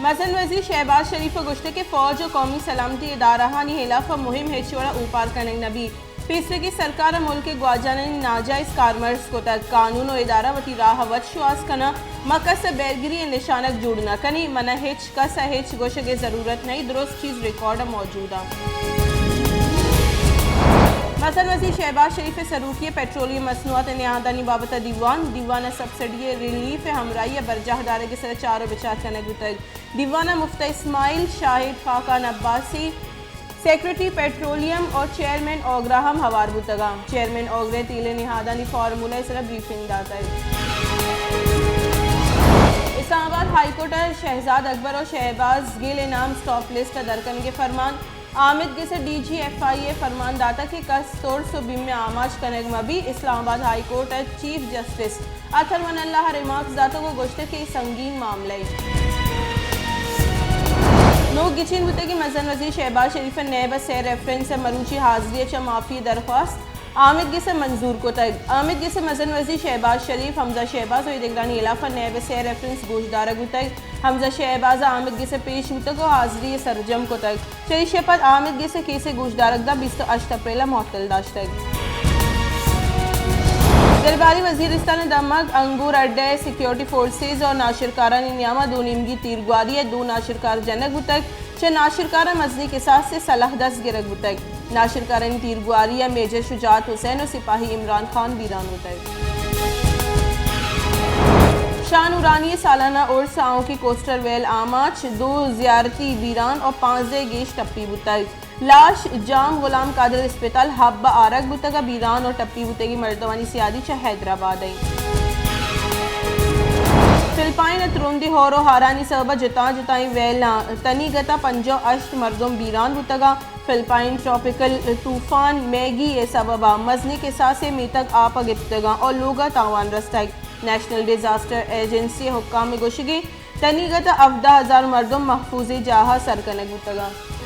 مزن وزیر شہباز شریف ء گوشتگ کہ فوج و قومی سلامتی ادارہانی ہلاف ء مہم ہچ وڑ ء اوپار کنگ نہ بیت۔ پیسریگیں سرکار ء ملک ء گواجنانی ناجائز کارمرز کتگ، قانون و ادارہ وتی راہ ء وت شوہاز کناں، ما کس ء بیرگری ء نشانگ جوڑ نہ کنیں، من ء ہچ کس ء ہچ گوشگ ء ضرورت نہ، درست چیز ریکارڈ ء موجود انت۔ مزن وزیر شہباز شریف ء سروکی ء پٹرولیم مصنوعات ء نہادانی بابت ء دیوان، دیوان ء سبسڈی ء ریلیف ء ہمراہی ء برجاہ دارگ ء سر ء چار ء بچار کنگ بوتگ۔ دیوان ء مفت اسماعیل، شاہد خاقان عباسی، سیکرٹری پٹرولیم اور چیئرمین اوگرا ہم ہوار بوتگاں۔ چیئرمین اوگرا ء تیل ء نہادانی فارمولہ ء سرا بریفنگ داتگ۔ اسلام آباد ہائی کورٹ ء شہزاد اکبر اور شہباز گل ء نام سٹاپ لسٹ ء درکنگ ء فرمان۔ آمید گس ء ڈی جی ایف آئی اے ء فرمان داتگ کہ کس ترس و بیم ء آماچ کنگ مہ بی۔ اسلام آباد ہائی کورٹ ء چیف جسٹس اطہر من اللہ ء ریمارکس داتگ و گوشتگ کہ اے سنگین معاملہ ء۔ نوک گچین بوتگیں مزن وزیر شہباز شریف ء نیب ء سئے ریفرنس ء مروچی حاضری ء چہ معافی ء درخواست آمید گس ء منظور کتگ۔ آمید گس ء مزن وزیر شہباز شریف، حمزہ شہباز و ایدگرانی ہلاف ء نیب ء سئے ریفرنس گوشدارگ بوتگ۔ حمزہ شہباز ء آمید گس ء پیش بوتگ و حاضری ء سرجم کتگ۔ چریشی ء پد آمید گس ء کیس ء گوشدارگ داں بیست ء ہشت اپریل ء معطل داشتگ۔ درباری وزیرستان ء دمگ انگور اڈہ ء سیکورٹی فورسز اور ناشرکارانی نیام ء دو نیمگی تیرگواری ء دو ناشرکار جنگ بوتگ۔ چہ ناشرکاراں مزنیں کساس ء سلاہ دست گرگ بوتگ۔ ناشرکارانی تیرگواری ء میجر شجاعت حسین و سپاہی عمران خان بیران بوتگ۔ شاہ نورانی سالانہ عرس آؤکیں کوسٹر ویل آماچ، دو زیارتی بیران و پانزدہ گیش ٹپی بوتگ۔ لاش جام غلام قادر اسپتال حب ء آرگ بوتگ ء بیران و ٹپی بوتگیں مردمانی سیادی چہ حیدرآباد ء انت۔ فلپائن ء ترندیں ہور و ہارانی سبب ء جتاں جتائیں ویلاں تنیگت ء پنجاہ و ہشت مردم بیران بوتگ ء فلپائن ٹراپیکل طوفان میگی ء سبب ء مزنیں کساسے میتگ آپ ء گپتگ ء اور لوگ ء تاوان رستگ۔ نیشنل ڈیزاسٹر ایجنسی ء حکام ء گوشگیں تنیگت ء ہبدہ ہزار مردم محفوظیں جاہ ء سر کنگ بوتگ انت۔